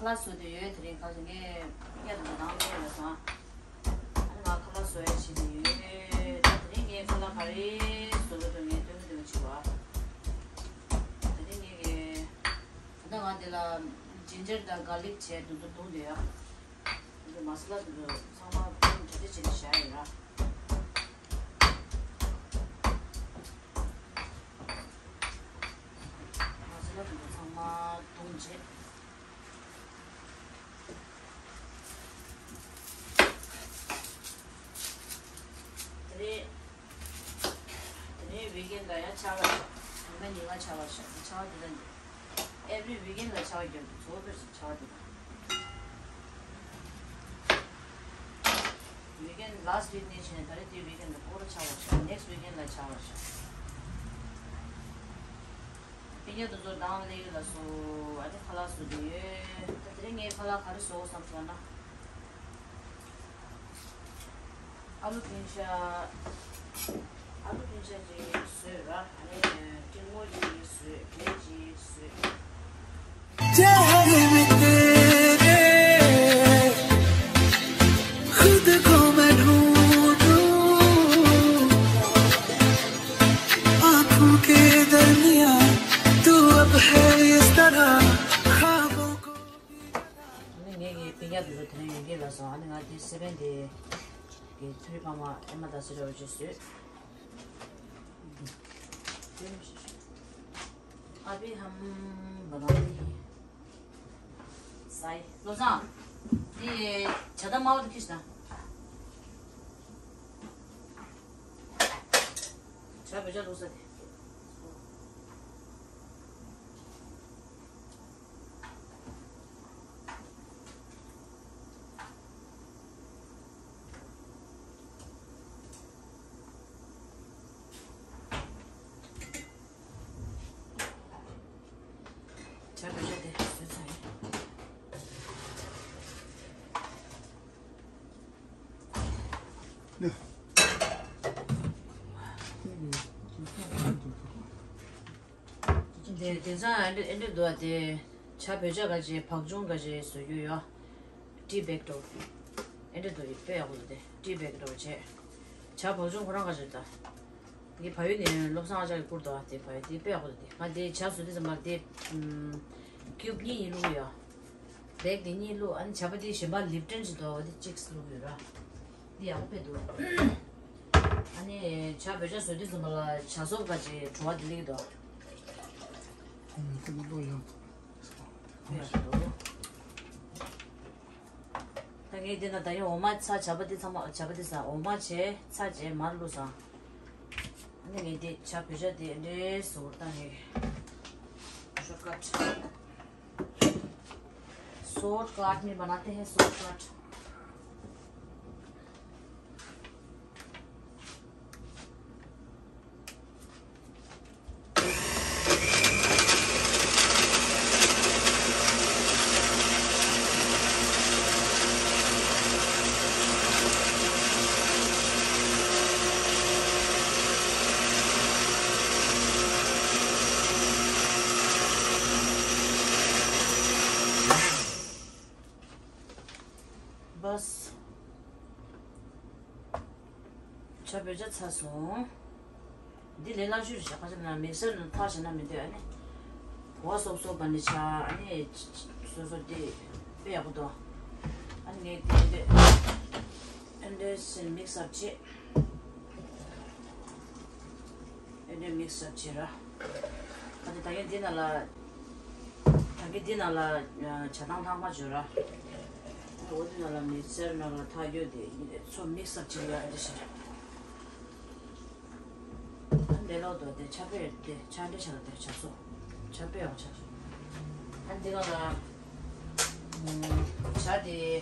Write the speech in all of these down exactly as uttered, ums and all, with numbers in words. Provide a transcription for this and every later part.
ཁ་ལག་བཟོ་དུས་ཡོད། དེ་རིང་ཁ་ལག་ངས་གཉེར་དུ་བཏང་མེད་ལ་སོང་། ཨ་ནི་ང་ཁ་ལག་བཟོ་ཡ་བྱེད་དུ་ཡོད། ད་དེ་རིང་ངས་ཁ་ལག་ག་རེ་བཟོ་དགོས་འདུག་ངས་སྟོན་གྱི་འདུག་བྱེད་པ། དེ་རིང་ངས་ད་ལྟ་ང་འདི་ལ་ཇིན་ཇར་དང་གར་ལིག་བྱས་དུ་དུ་བརྡུངས་བསྡད་ཡོད། དེ་ཚོ་མ་ས་ལ་དེ་ཚོ་ཚང་མ་བརྡུངས་གྲ་སྒྲིག་བྱས་ནས་བཞག་ཡོད་ར། མ་ས་ལ་དེ་ཚོ་ཚང་མ་བརྡུངས་བྱས། དེ་རིང་། དེ་རིང་ཝིག་ཨེན་ལ་ཡང་ཆར་པ་ཤར། ཉི་མ་ཉིན་གང་ཆར་པ་ཤར། ཆར་པ་འདི་ལ་ནི་every weekend ལ་ཆར་པ་རྒྱབ་འདུག་གཙོ་བོ་དཔེར་ཆར་པ་འདི་ལ། ཝིག་ཨེན་last week ནས་བྱས་ནས་ད་རེས་དེ་ཝིག་ཨེན་ལ་སྐོར་ར་ཆར་པ་ཤར། next weekend ལ་ཆར་པ་ཤར། སྤུན་ཀྱག་དེ་ཚོ་དང་ལེགས་ལ་སོ། ཨ་ནི་ཁ་ལག་བཟོ་དུས་ཡོད། ད་དེ་རིང་ངས་ཁ་ལག་ག་རེ་བཟོ་དགོས་བསམ་སོང་ན། ཨ་ལུ་ཕིང་ཤ། ཨ་ལུ་ཕིང་ཤ་ཅིག་བཟོས་ར། ཨ་ནི་ཏིལ་མོ་ཅིག་བཟོས། གྲེ་ཅིག་བཟོས། चेहरे में तेरे खुद को मैं ढूंढूं, आंखों के दरमियां तू अब है इस तरह, ख्वाबों को ཨ་ནི་ངེད་ཀྱི་སྤུན་ཀྱག་དེ་ཚོ་དེ་རིང་ཡོང་གི་ལ་སོང་། ཨ་ནི་ང་དེ་སེ་བན་དེ་གི་ཐུའི་ཕ་མ་ཨེ་མ་ད་སི་ར་བ་ཅི་བཟོས། ཨ་བི་ཧམ་བ་ན་དེ་སའི་བློ་བཟང་། དེ་ཇ་དང་མར་དེ་ཁྱེར་ཤོག་དང་། ཇ་བོད་ཇ་བླུགས་ས་དེ། ཇ་བོད་ཇ་དེ་བཟོས་ཚར་ཡིན། དེ་དེང་སང་ཨེ་འདྲ་ཨེ་འདྲ་འདུག་ཨ། དེ་ཇ་བོད་ཇ་ག་ཅེ་བག་ཆུང་ག་ཅེ་བཟོ་རྒྱུ་ཡོད། ཏི་བེག་ཏོ། ཨེ་འདྲ་འདུག་ཡོད། དཔེ་ཡག་པོ་འདུག་དེ་ཏི་བེག་ཏོ་བྱས། ཇ་བག་ཆུང་ཁོ་རང་ག་ཅེ་ད། དེ་ཕ་ཡུལ་ནས་བློ་བཟང་ཨ་ཅག་གིས་བསྐུར་འདུག་ཨ། དེ་ཕ་ཡུལ་དེ་དཔེ་ཡག་པོ་འདུག་དེ་ང་དེ་ཇ་བཟོ་དུས་ཙམ་པ་དེ་ཨམ། ཀིའུབ་གཉིས་གཉིས་བླུགས་ཡོད། བེག་དེ་གཉིས་བླུགས། ཨ་ནི་ཇ་པ་དེ་གཞན་པ་ལིབ་ཊོན་ཅིག་འདུག་ཨ། དེ་གཅིག་བླུགས་ཡོད་ར། འདི་ཡག་པོ་དཔེ་འདུག་ཨ་ནི་ཇ་བོད་ཇ་བཟོ་དུས་ཙམ་པ་ལ་ཇ་སོབ་ག་ཅེ་བྲོ་བ་དེ་སླེབས་འདུག་ཨ། ཨ་ནི་ཁོ་ཚོ་བློ་ཡག་པོ་ཡག་པོ་འདུག་ད་ངས་འདི་ན་ད་ཡང་འོ་མ་ཚྭ། ཇ་པ་འདི་ཚང་མ། ཇ་པ་འདི་ཟ། འོ་མ་བྱས་ཚྭ་བྱས་མར་བླུགས་སོང་། ཨ་ནི་ངས་འདི་ཇ་བོད་ཇ་འདི་འདྲེ་ཟུར་ད་ངས་ཤོར་ཀཊ། शॉर्टकट में बनाते हैं शॉर्टकट। बस। ཇ་བོད་ཇ་ཚར་སོང་། འདི་ལས་སླ་ཤོས་རེད་ཤག་ཁ་ཤས་ན་མིག་སར་ནང་འཐག་བྱས་ན་མི་འདོད། ཨ་ནི་གོ་བ་སོབ་སོབ་པ་ནི་ཆ། ཨ་ནི་སོ་སོ་འདི་དཔེ་ཡག་པོ་འདུག་ཨ་ནི་ངས་འདི་འདི་ཨེ་འདྲ་སེ་མིག་སི་ཨབ་བྱེད། ཨེ་འདྲ་མིག་སི་ཨབ་བྱེད་ར། ཨ་ནི་ད་གིན་འདི་ནང་ལ། ད་གིན་འདི་ནང་ལ་ཇ་ཐང་ཐང་མ་བྱོས་ར། འོ་འདི་ནང་ལ་མིག་སར་ནང་ལ་འཐག་རྒྱུ་དེ་ཡིན་ཏེ་ཚོ་མིག་སི་ཨབ་བྱེད་ཡ་ཨེ་འདྲ་བྱེད་ར། ཨ་འདི་ལོག་ཏུ་དེ་ཆ་པེ་དེ་ཆ་འདྲེ་ཆ་ལ་དེ་ཆ་སོ། ཆ་པེ་ཡང་ཆ་སོ། ཨ་འདི་ལོག་ལ། ཨུམ། ཇ་དེ།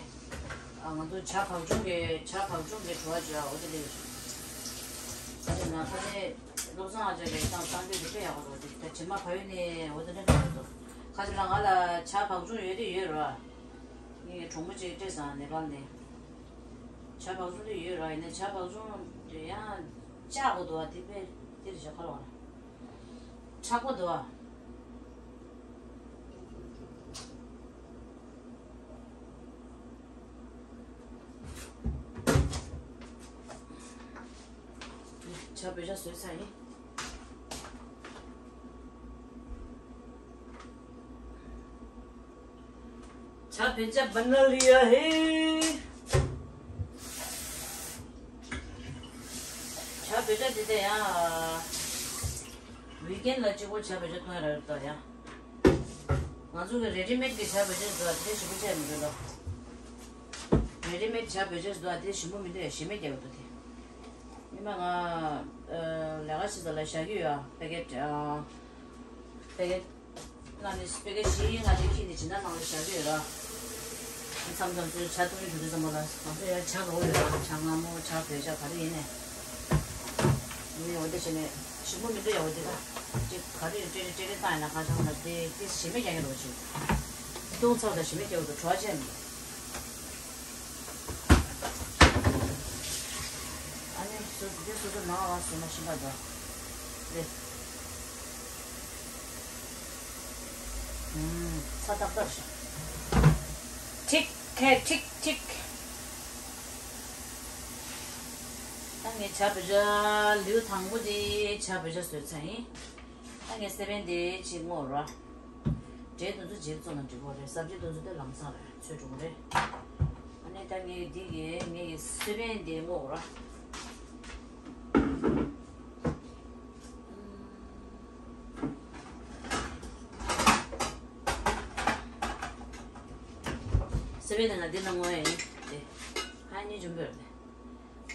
ཨ་ང་ཚོ་ཇ་བག་ཆུང་གི་ཇ་བག་ཆུང་གི་བྲོ་བ་ཅིག་ཨ་འོ་དེ་ལས། ཨ་དེ་ན་ཁ་ནས་བློ་བཟང་ཨ་ཅག་གིས་བཏང་བཏང་རྒྱུ་དེ་དཔེ་ཡག་པོ་འདུག་དེ་ད་རྗེས་མ་ཕ་ཡུལ་ནས་འོ་དེ་འདྲ་འདྲ་འདུག་ཁ་ཅིག་ལ་ང་ལ་ཇ་བག་ཆུང་ཡོད་དེ་ཡོད་ར། ངའི་གྲོགས་མོ་ཅིག་སྤྲད་སོང་ནེ་པཱལ་ནས། ཇ་བག་ཆུང་དེ་ཡོད་ར། ཡིན་ན་ཇ་བག་ཆུང་དེ་ཡང་ལྕགས་པོ་འདུག་ཨ། དེ་དཔེ་དེ་རེད་ཤག་ཁ་ལོ་བ་ན་མཁྲེགས་པོ་འདུག་ཨ། ཇ་བོད་ཇ་བཟོས་ཚར་ཡིན། ཇ་བོད་ཇ་བ་ན་ལི་ཡ་ཧེ། ཇ་བོད་ཇ་འདི་དེ་ཡང་། ཝིག་ཨེན་ལ་གཅིག་པོ་ཇ་བོད་ཇ་གཏོང་ཡ་རག་ད་ཡང་། ང་ཚོ་གི་རེ་ཌི་མེད་ཀྱི་ཇ་བོད་ཇ་འདུག་ཨ། དེ་ཞིམ་པོ་བྱས་མི་འདུག་ལ། རེ་ཌི་མེད་ཇ་བོད་ཇ་འདུག་ཨ། དེ་ཞིམ་པོ་མི་འདུག་ཡ། ཞིམ་མེད་རྒྱག་འདུག་དེ། ཉི་མ་ང་ལས་ཀ་བྱེད་ས་ལ་བཞག་གི་ཡོད་ཨ། པེ་ཀེ་ཊི་ཨ། པེ་ཀེ་ཊི་ང་ནི་པེ་ཀེ་ཊི་བཞི་ལྔ་དེ་ཁྱེར་ནས་བྱེད་ན་ནང་ལ་བཞག་གི་ཡོད་ར། མཚམས་མཚམས་ཚུར་ཇ་བཏུང་ནས་འགྲོ་དུས་ཙམ་པ་ལ་ང་ཚོ་ཡང་ཇ་རོ་ཡོད་ར། ཇ་མངར་མོ་ཇ་བོད་ཇ་ག་རེ་ཡིན་ནས། ཡིན་ནས་འོ་དེ་བྱས་ནས་ཞིམ་པོ་མི་འདུག་ཡ། འོ་དེ་ད་ཅིག་ག་རེ་ཡོད་སྤྲེལ་སྤྲེལ་བཏང་ཡིན་ན་ཁ་སང་ལ་དེ་དེ་ཞིམ་མེད་རྒྱག་གི་རོ་ཅིག་བཏུང་ཚར་ད་ཞིམ་མེད་རྒྱག་འདུག་བྲོ་བ་ཆེ་མི་འདུག་ཨ་ནི་སོ་སོ་དེ་སོ་སོ་ནང་ཨ་སོ་མ་ཤི་པ་འདྲ། ལེ། ཨུམ། ཚ་ཏག་ཏག་ཤི། ཐིག་ཐེ་ཐིག་ཐིག་ད་ངས་ཇ་བོད་ཇ་ལེའུ་དང་པོ་དེ་ཇ་བོད་ཇ་བཟོས་ཚར་ཡིན། ད་ངས་སེ་བན་དེ་ཅིག་བརྔོས་ར། འབྲས་དེ་ཚོ་རྗེས་བཙོང་ན་འགྲིག་གོ་རེད། སབ་ཇི་དེ་ཚོ་དེ་ལམ་སང་རེད། ཚོས་གྲོགས་རེད། ཨ་ནི་ད་ངས་འདི་གི་ངས་ཀྱི་སེ་བན་དེ་བརྔོས་ར། སེ་བན་དེ་ང་འདི་ན་བརྔོས་ཡ་ཡིན། དེ་ཧ་ཉི་འཇོན་པོ་རེད།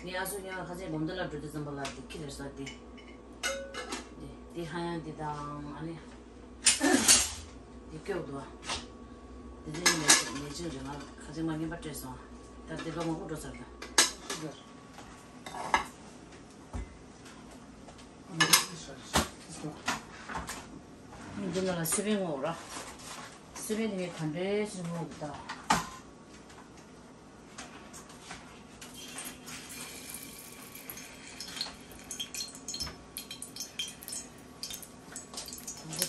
ངས་ཨ་སུ་ཉི་མ་ཁ་ཆེ་སྦོམ་དེ་ལ་འགྲོ་དུས་ཙམ་པ་ལ་དེ་ཁྱི་རེ་ས་དེ། དེ་དེ་ཧ་ཡང་དེ་དང་ཨ་ནི། དེ་སྐྱོབ་འདུག་ཨ། དེ་དེ་ནས་ནས་ཅིག་རེད། ང་ཁ་ཆེ་མ་ངན་པ་སྤྲད་སོང་། ད་དེ་ལོ་མང་པོ་འགྲོ་ཚར་ད། འདི་ནང་ལ་སི་པན་བརྔོས་ར། སི་པན་དེ་ངས་ག་འདྲས་ཞིག་བརྔོས་འདུག་ད།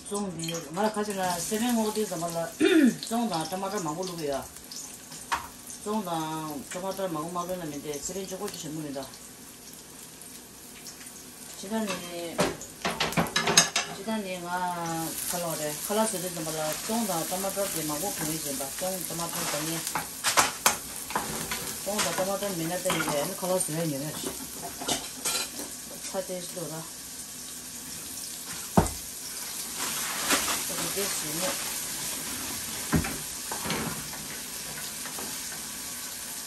བཙོང་འདི་ང་ཁ་ཅིག་ལ་སི་པན་བརྔོས་དུས་ཙམ་པ་ལ་བཙོང་དང་ཊ་མ་ཊར་མང་པོ་བླུགས་ཡོད། བཙོང་དང་ཊ་མ་ཊར་མང་པོ་མ་བླུགས་ན་མི་འདྲ། སི་པན་གཅིག་པོ་ཅིག་ཞིམ་པོ་མི་འདུག་ཅི་ད་ནི། ཅི་ད་ནི་ང་ཁ་ལག་རེད། ཁ་ལག་བཟོ་དུས་ཙམ་པ་ལ་ཙོང་དང་ཊ་མ་ཊར་དེ་མང་པོ་གོན་གྱི་ཡིན་པ། ཙོང་ཊ་མ་ཊར་དང་ནི། ཙོང་དང་ཊ་མ་ཊར་མེད་ན་ད་ཡིན་རེད། ཨ་ནི་ཁ་ལག་བཟོ་ཡ་ཉེ་རེད། ཚ་ཏེ་ཤི་འདུག་ར། ད་དེ་ཏེ་ཤི་ནི།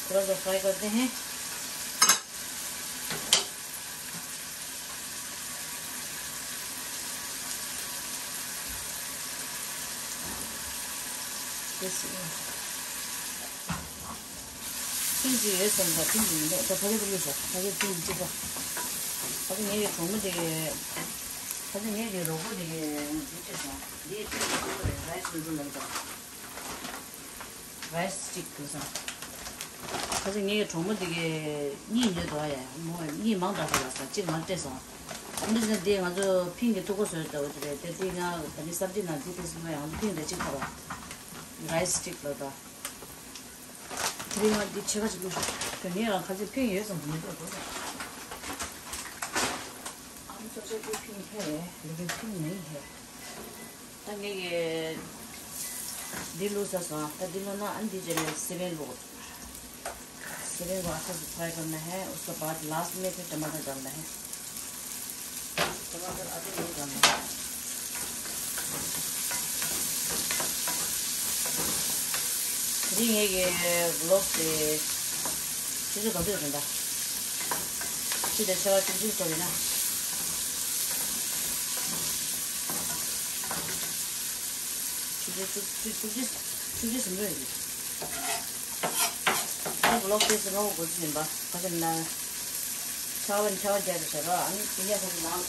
थोड़ा सा फ्राई करते हैं। ཐུན་གཅིག་ཡོད་བསམ་ད་ཐུན་གཅིག་མི་འདུག་ད་ཕ་གི་ཕ་གི་ཟ། ཕ་གི་ཐུན་གཅིག་པ། ཕ་གི་ངའི་གྲོགས་མོ་དེ་གི། ཕ་གི་ངའི་གི་རོགས་པོ་དེ་གི་འདི་སྤྲད་སོང་། འདི་སྤྲད་སོང་། རའི་སི་ནུ་ཌལ་ལབ་ད། རའི་སི་སི་ཊིག་དེ་ཚོ། ཁ་སང་ངའི་གྲོགས་མོ་དེ་གས་གཉིས་ཉོས་འདུག་ཨ། ཡ་མོ་གཉིས་མང་དྲགས་ཤག་ལ་ས་གཅིག་ང་སྤྲད་སོང་། ཨ་ནི་ཟེར་དེ་ང་ཚོ་ཕིང་གི་ཐུག་པ་བཟོས་འདུག་ཨ། དེ་རེད་དེ། དེ་ང་ད་ནི་སབ་ཇི་ནང་དེ་དེ་སུ་མ་ཡང་ཕིང་དེ་གཅིག་ཐོབ་པ། རའི་སི་སི་ཊིག་ལ་ད། དེ་རིང་ང་འདི་ཕྱེད་ཀ་ཅིག་བླུགས་ཤོག་དེ་ནས་ཡང་ཁ་ཚིག་ཕིང་ཡོད་ཙམ་དུ་མི་འདུག་འགྲོ་ས། ཨ་ནི་ཚོ་ཆེ་པོ་ཕིང་ཕེ་རེད། ལེ་གིན་ཕིང་མིན་ཧེ། ད་ངས་ཀྱི་འདི་བླུགས་ཚར་སོང་། ད་འདི་བླུགས་ན་ཨ་ནི་འདི་རྗེས་ནས་སི་པན་བླུགས། སི་པན་को अच्छे से फ्राई करना है। उसके बाद लास्ट में फिर टमाटर डालना है। टमाटर अभी नहीं डालना है। དེ་རིང་ངེད་ཀྱི་ཝི་ལོག་དེ་ཆུ་ཚོད་ག་ཚོད་རེད་ད། ཆུ་ཚོད་ཆར་པ་བཅུ་གཅིག་ཙམ་ཡིན་ན། ཆུ་ཚོད་བཅུ་གཅིག་བཅུ་གཅིག་བཅུ་གཅིག་ཟིན་འགྲོ་ཡིན། ད་ཝི་ལོག་དེ་ཚོ་ནོར་དགོས་ཀྱི་ཡིན་པ། ག་ཚོད་ན། ཆར་པ་ཆར་པ་རྒྱག་གི་བྱས་རོགས། ཨ་ནི་སྤུན་ཀྱག་ཁོ་ཚོ་ནང་།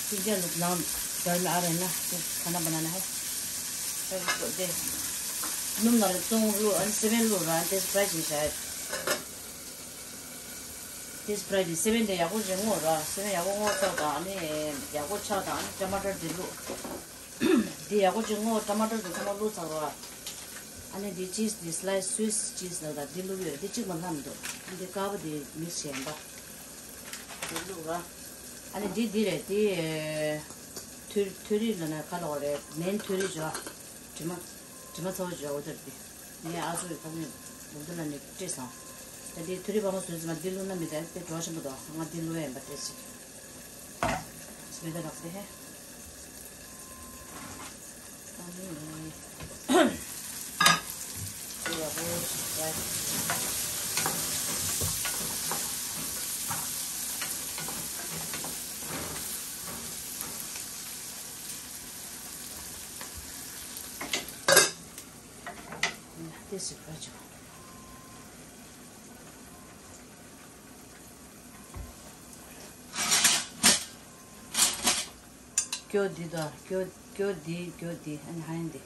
སྤུན་ཀྱག་ནང་ཟར་མི་ཨ་རེ་ན་ཅིག་ཁ་ན་བ་ན་ན་ཧེ། ཧེ་དེ། སྣུམ་ནང་ལ་བཙོང་བླུགས། ཨ་ནི་སི་པན་བླུགས་ར། ཨ་ནི་དེ་ཚོ་ཕ་རའི་བྱས་བྱས། དེ་ཚོ་ཕ་རའི་བྱས། སི་པན་དེ་ཡག་པོ་ཞིག་བརྔོས་ར། སི་པན་ཡག་པོ་བརྔོས་ཚར་དང་ཨ་ནི་ཡག་པོ་ཆགས་དང་ཨ་ནི་ཊ་མ་ཊར་དེ་བླུགས། འདི་ཡག་པོ་ཅིག་བརྔོས། ཊ་མ་ཊར་དེ་ཚང་མ་བླུགས་ཚར་བ། ཨ་ནི་འདི་ཅིས་འདི་སི་ལའི་སི་སུའིས་ཅིས་ལ་ད་འདི་བླུགས་ཡོད། འདི་གཅིག་མ་ལྷག་མི་འདུག་འདི་དཀར་པོ་འདི་མིག་སི་བྱས་ཡིན་པ། བླུགས་ར། ཨ་ནི་འདི་འདི་རེད་འདི། ཐུ་ཐུ་རི་ལ་ན་ཁ་ལོག་རེད། མེན་ཐུ་རི་བྱོ། དྲི་མ་དྲི་མ་ཚ་བོ་བྱོ་འོ་དེར་འདི། ངས་ཨ་ཚོ་ཡི་ཁ་ནས་འདུག་འདི་ལ་ནི་བཀྲེས་སོང་། ད་འདི་ཐུ་རི་བ་མ་བཟོས་ཙམ་འདི་བླུགས་ན་མི་ད་དེ་བྲོ་ཆེན་པོ་འདུག་ང་འདི་བླུགས་ཡ་ཡིན་པ་བཀྲེས་ཤིག་སི་མེ་ད་རག་སྟེ་ཧེ། This is Rachel. སྐྱོ་འདི་དང་སྐྱོ་སྐྱོ་འདི་སྐྱོ་འདི་ཨ་ནི་ཧ་ཡང་འདི།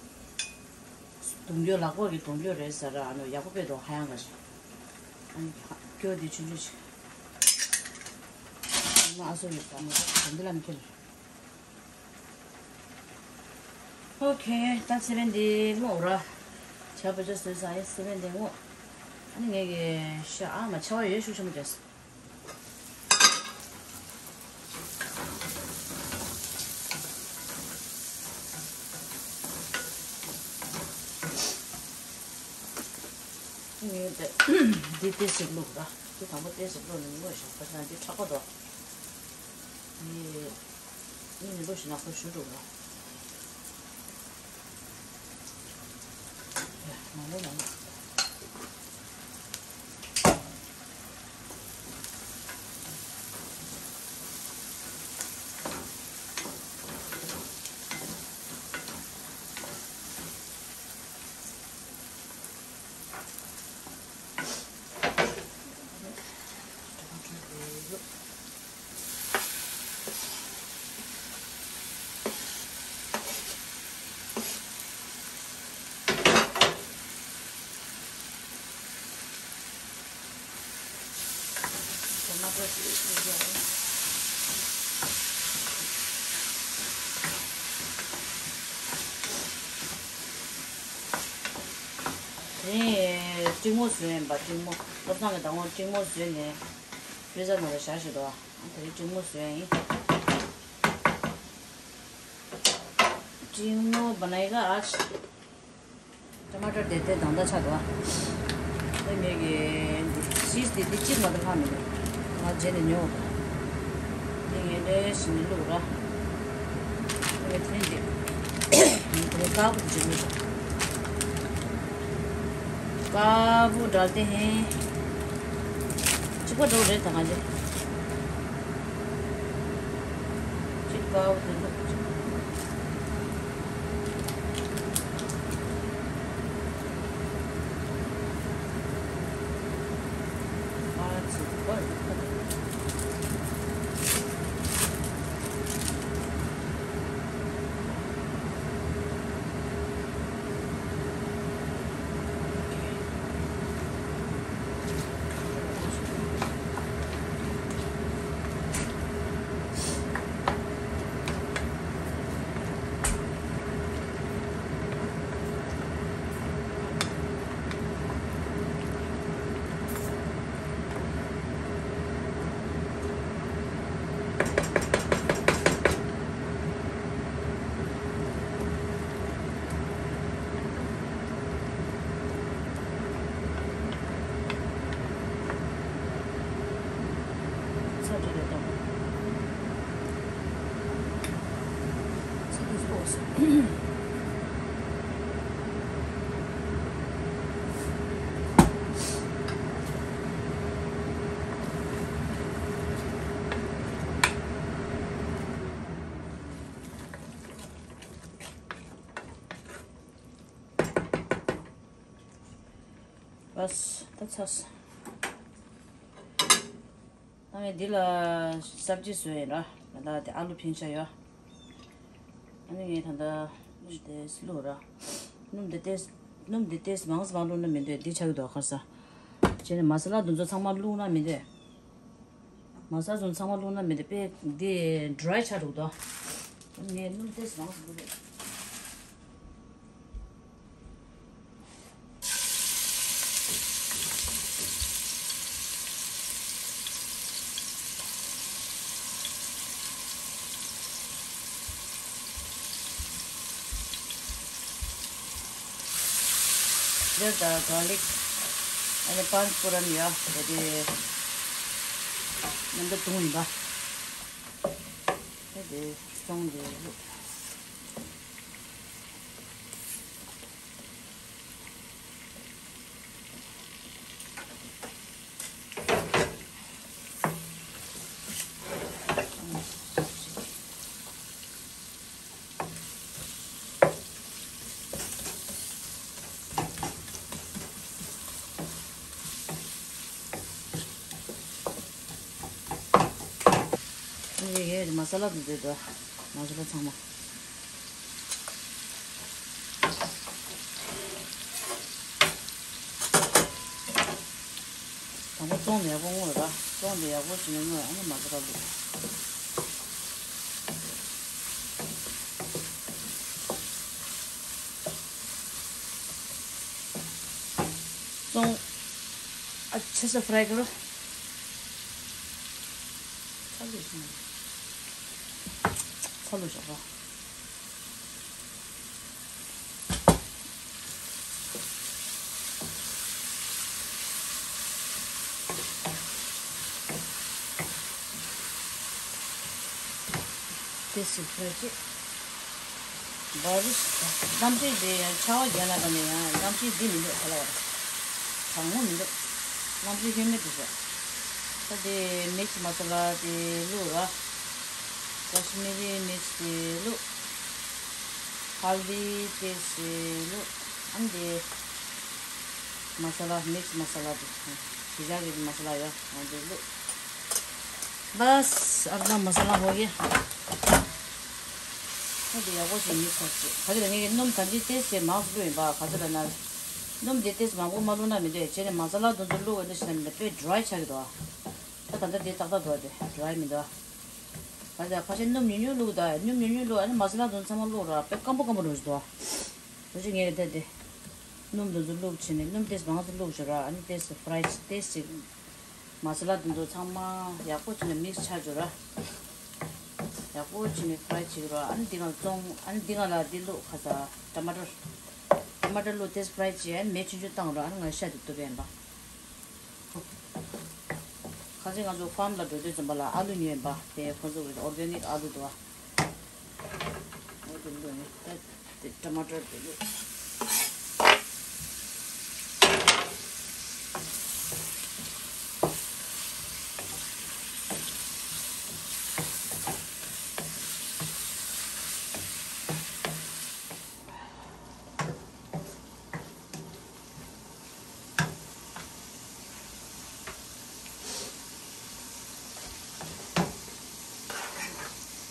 གདོང་སྐྱོ་ལག་པ་གི་གདོང་སྐྱོ་རེད་ཟེར་ར། ཨ་ནི་ཡག་པོ་དཔེ་འདུག་ཧ་ཡང་ག་ཞིག་ཨ་ནི་སྐྱོ་འདི་ཆུང་ཆུང་ཞིག་ཨ་ནི་ཨ་སོ་ཡོད་ད་མ་གདོང་འདི་ལ་མི་ཁེལ། ཨོ་ཁེ། ད་སི་པན་འདི་སྔོག་ར། ཇ་བོད་ཇ་བཟོས་ས་ཡ་སི་པན་འདི་སྔོག་ཨ་ནི་ངས་ཀྱི་ཤ་ཨ་མ་ཆ་བ་ཡོད་ཤུགས་ཆེན་པོ་རྒྱག་སོང་། ངས་འདི་འདི་ཏོག་ཙམ་བླུགས་ར། འདི་དང་པོ་ཏོག་ཙམ་བླུགས་ནས་སྔོག་ཤོག་ཁ་སང་འདི་མཁྲེགས་པོ་འདུག་ངས་ངས་མི་བླུགས་ཤིག་ནག་པོ་ཞུ་འགྲོ་ར། ཡ་མ་ལོ་མ་ལོ། དེ་ནས་ཀྲིན་མོ་བཟོས་ཡིན་པ། ཀྲིན་མོ་བློ་བཟང་གི་ཟླ་ངོ་ཀྲིན་མོ་བཟོས་ནས་ཕི་རི་ཛར་ནང་ལ་བཞག་བཞག་འདུག་ཨ་དེ་རིང་ཀྲིན་མོ་བཟོས་ཡིན། ཀྲིན་མོ་བ་ནའི་ག་ཨ། ཊ་མ་ཊར་དེ་དེ་དང་ད་ཆག་འདུག་ཨ། དེ་ངས་ཀྱི་ཤིས་དེ་དེ་གཅིག་མ་གཏོགས་ལྷག་མི་འདུག་ང་རྗེས་ནས་ཉོ། དེ་ངས་ལས་ཞིག་ནས་བླུགས་ར། དེ་ངས་དེ་འདི་དེ་ངས་དཀར་པོ་དེ་གཅིག་བླུགས། དཀར་པོ་འདྲ་དེ་ཧེ། གཅིག་པ་འགྲོ་རེད་ད་ང་རྗེས། གཅིག་དཀར་པོ་དེ་བླུགས། བས། ད་ཚར་སོང་། ད་ངས་འདི་ལ་སབ་ཇི་བཟོས་ཡིན་ར། ང་ད་དེ་ཨ་ལུ་ཕིང་ཤ་ཡོད། ཨ་ནི་ངས་ད་ལྟ་སྣུམ་དེ་བླུགས་ར། སྣུམ་དེ་ཏེས་སྣུམ་དེ་ཏེས་མང་ཙམ་མང་བླུགས་ན་མི་འདོད། འདི་ཆགས་ཀྱི་འདུག་ཁ་ས། བྱས་ནས་མ་ས་ལ་དེ་ཚོ་ཚང་མ་བླུགས་ན་མི་འདོད། མ་ས་ལ་ཚང་མ་བླུགས་ན་མི་འདོད། དཔེ་འདི་ཌི་རའི་ཆགས་འདུག་དོ། ངས་སྣུམ་ཏེས་མང་ཙམ་བླུགས་རེད། ཇར་དང་གར་ལིག་ཨ་ནི་པཱན་ཅུ་ཕུ་རམ་ཡ་དེ་དེ་མཉམ་དུ་བཏུང་ཡིན་པ། དེ་དེ་བཙོང་དེ་བླུགས། ངས་མ་ས་ལ་དེ་ཚོ་དང་མ་ས་ལ་ཚང་མ། དང་པོ་བཙོང་ནས་ཡག་པོ་བརྔོས་ར། བཙོང་ནས་ཡག་པོ་བྱས་ནས་བརྔོས། ཨ་ནི་མ་ས་ལ་བླུགས། བཙོང་། ཨ་ཆེ་ས་ཕ་རའི་ཀར། ཚ་ལུ་ཚ་ལུ་བཞག་པ། དེ་སུ་ཕོད་ཅིག་བ་རུ་ཞིག་གནམ་གཤིས་དེ་ཡང་ཆར་པ་བརྒྱབ་ན་ད་ནི་ཡང་གནམ་གཤིས་འདི་མི་འདུག་ག་ལ་བ་རེད། གྲང་མོ་མི་འདུག་གནམ་གཤིས་ཧུ་མི་ཌི་ཤག་ད་དེ་མིག་སི་མ་ས་ལ་དེ་བླུགས་ར། ཀ་ཤི་མི་རི་མིར་ཅི་དེ་བླུགས། ཧལ་དི་ཏོག་ཙམ་བླུགས། ཨ་ནི་དེ་མ་ས་ལ་མིག་སི་མ་ས་ལ་དེ་གཞི་བཞག་གི་མ་ས་ལ་ཡོད། ཨ་ནི་དེ་བླུགས། བས། ཨ་ར་མ་ས་ལ་ཧོ་གེ། ཨ་དེ་ཡག་པོ་ཞིག་མིག་སི་བྱས། ག་ཅི་ལ་ངས་ཀྱི་སྣུམ་ད་ཅི་ཏོག་ཙམ་མང་པོ་བླུགས་ཡིན་པ། ག་ཅི་ལ་ན་སྣུམ་དེ་ཏོག་ཙམ་མང་པོ་མ་བླུགས་ན་མི་འདོད། བྱས་ནས་མ་ས་ལ་དེ་ཚོ་བླུགས་ཡོད་ན་ཞེ་ན་མི་འདོད། དཔེ་ཌི་རའི་ཆགས་ཀྱི་འདུག་ད་ད་ལྟ་དེ་ཏག་ཏག་འདུག་དེ་ཌི་རའི་མི་འདུག་ཁ་ཤས་ཁ་ཤས་སྣུམ་ཉུང་ཉུང་བླུགས་དང་། སྣུམ་ཉུང་ཉུང་བླུགས། ཨ་ནི་མ་ས་ལ་དེ་ཚང་མ་བླུགས་ར་དཔེ་སྐམ་པོ་སྐམ་པོ་འགྲོ་བཞིན་འདུག་འོ་ཅི་ངས་ད་དེ་སྣུམ་དེ་ཚོ་བླུགས་བྱས་ནས་སྣུམ་ཏོག་ཙམ་མང་ཙམ་བླུགས་བྱས་ར། ཨ་ནི་ཏོག་ཙམ་ཕ་རའི་ཏོག་ཙམ་མ་ས་ལ་དེ་ཚོ་ཚང་མ་ཡག་པོ་བྱས་ནས་མིག་སི་ཆགས་བྱས་ར། ཡག་པོ་བྱས་ནས་ཕ་རའི་བྱེད་ར། ཨ་ནི་འདི་ང་བཙོང་། ཨ་ནི་འདི་ང་ལ་འདི་བླུགས། ཁ་ས་ཊ་མ་ཊར། ཊ་མ་ཊར་བླུགས་ཏོག་ཙམ་ཕ་རའི་བྱས། ཨ་ནི་མེ་ཆུང་ཆུང་བཏང་ར། ཨ་ནི་ང་ཤ་དེ་གཏུབ་ཡིན་པ། ཁ་སང་ང་ཚོ་ཕཱམ་ལ་འགྲོ་དུས་ཙམ་པ་ལ་ཨ་ལུ་ཉོས་ཡིན་པ། དེ་ཁོ་ཚོ་གི་ཨོར་གེ་ནིག་ཨ་ལུ་འདུག་ཨ། འོ་དེ་འདུག་ནི་ད་དེ་ཊ་མ་ཊར་དེ་འདུག་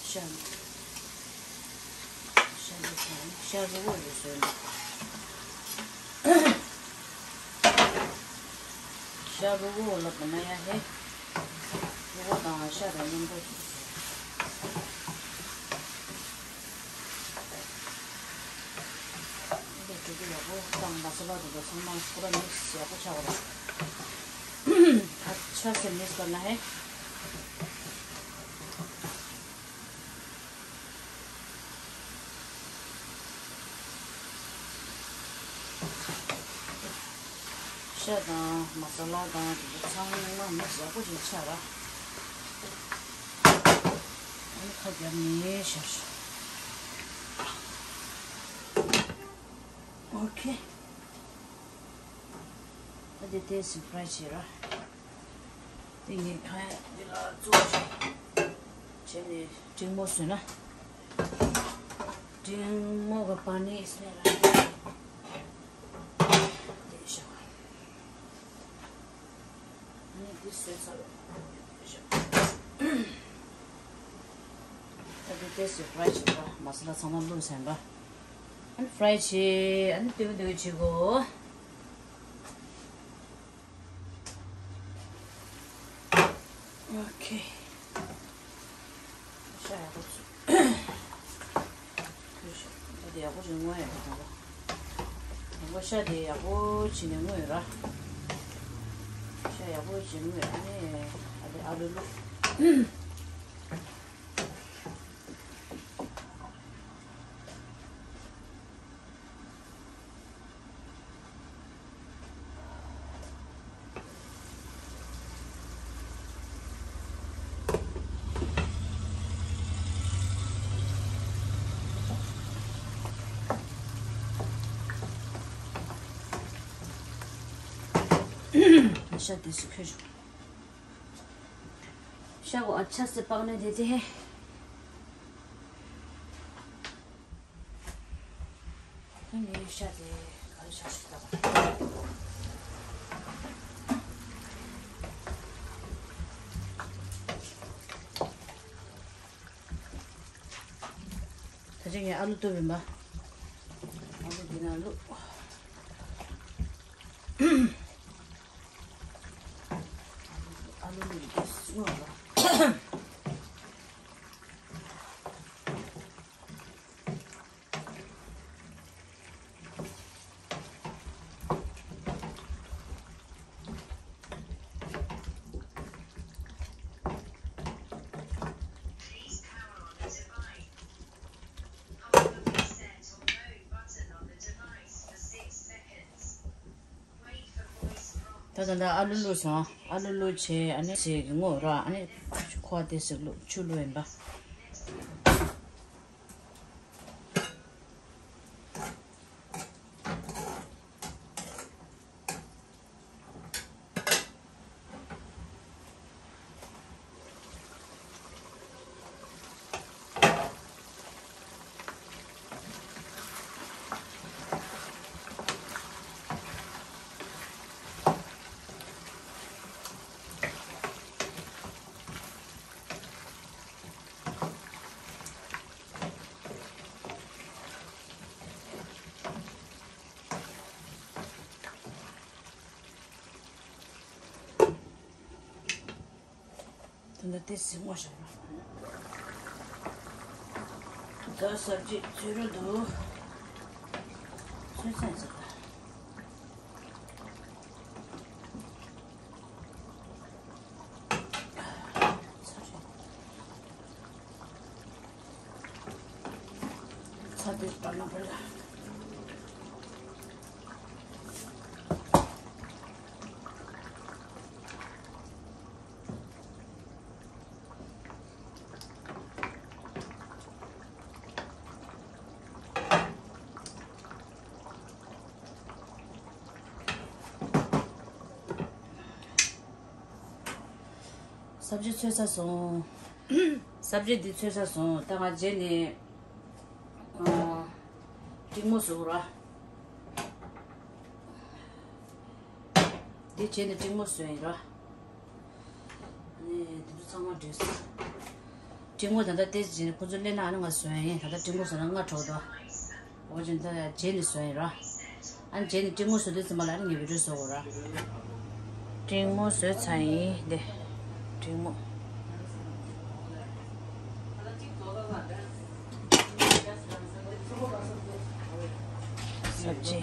ཤ། ཤ་འདི་ཤ་རུ་བོ་རེད་ཟེར་ན། ཤ་རུ་བོ་ལབ་ན་ཡ་ཧེ། རུ་བོ་དང་ཤ་དང་མཉམ་དུ་ཟེར། འདི་འགྲོ་གི་ཡག་པོ་དང་། མ་ས་ལ་དེ་ཚོ་ཚང་མ་པུ་ར་མིག་སི་ཡག་པོ་ཆགས་པ་རེད། ཨ་ཆ་སེ་མིག་སི་ལབ་ན་ཧེ། ཤ་དང་མ་ས་ལ་དང་དེ་ཚོ་ཚང་མ་མིག་སི་ཡག་པོ་ཞིག་ཆགས་ར། ཨ་ནི་ཁ་བརྒྱབ་ནས་ཤར། ཨོ་ཁེ། ཨ་དེ་ཏོག་ཙམ་ཕ་རའི་བྱེད་ར། དེ་ངས་ཁ་ཡ་འདི་ལ་བཙུགས་བྱས་ནས་འབྲིང་མོ་བཟོས་ན། འབྲིང་མོ་གི་པ་ནི་སི་ནས་ར། དེ་ཤ། ཨ་ནི་འདི་བཟོས་ཚར། ད་འདི་ཏོག་ཙམ་ཕ་རའི་བྱེད་པ། མ་ས་ལ་ཚང་མ་བླུགས་ཟིན་པ། ཨ་ནི་ཕ་རའི་བྱེད། ཨ་ནི་ཏོག་ཏོག་བྱེད་དགོས། ཨོ་ཁེ། ཤ་ཡག་པོ་བཙུགས། ད་དེ་ཡག་པོ་ཞིག་བརྔོས་ཡ་ཡིན་པ། དང་པོ་ཤ་དེ་ཡག་པོ་བྱས་ནས་བརྔོས་ར། ཤ་ཡག་པོ་བྱས་བརྔོས། ཨ་ནི་ཨ་ལེ་ཨ་ལུ་བླུགས། ཤ་དེ་སུ་ཁྱོད་ཤོག་ཤ་གོ་ཨ་ཆ་སེ་པག་ནས་དེ་དེ་ཧེ། ཁྱོད་ནས་ཤ་དེ་ག་རེ་ཤ་ཤུ་ད། ད་ཆ་ངས་ཨ་ལུ་གཏུབ་ཡིན་པ། ཨ་ལུ་འདི་ན་ལུ། ཨ་ལུ་ལུ་ཡི་གེ་སྔོ་ལ། ད་ད་ལྟ་ཨ་ལུ་བླུགས་སོང་། ཨ་ལུ་བླུགས་བྱས་ཨ་ནི་ཟས་ཀྱི་སྔོ་ར། ཨ་ནི་ཁོ་དེ་ཟིག་བླུགས། ཆུ་བླུགས་ཡིན་པ། དེ་འདྲ་ཏོག་ཙམ་སྔོ་ཤོག་ད་སབ་ཇི་ཚོས་རོ་འདུག་ཚོས་ཚན་ཟེར་ད། ཚ་རེད། ཚ་དེ་པ་ལ་པ་ལ། སབ་ཇི་ཚོས་ཚར་སོང་། སབ་ཇི་འདི་ཚོས་ཚར་སོང་། ད་ང་རྗེས་ནས་ཨ་ཀྲིང་མོ་བཟོ་ར། འདི་རྗེས་ནས་ཀྲིང་མོ་བཟོ་ཡིན་ར། ཨ་ནི་འདི་ཚོ་ཚང་མ་འདྲེས་སོང་། ཀྲིང་མོ་ད་ལྟ་ཏོག་ཙམ་ཁོ་ཚོ་སླེབས་ན་ཨ་ནི་ང་བཟོ་ཡ་ཡིན། ད་ལྟ་ཀྲིང་མོ་བཟོ་ན་སྔ་དྲགས་འདུག་འོ་ཅན་ད་རྗེས་ནས་བཟོ་ཡིན་ར། ཨ་ནི་རྗེས་ནས་ཀྲིང་མོ་བཟོ་དུས་ཙམ་པ་ལ་ཨ་ནི་ངས་བི་ཌིའོ་བཟོ་དགོས་ར། ཀྲིང་མོ་བཟོས་ཚར་ཡིན་འདི། ཀྲིང་མོ། སབ་ཇི།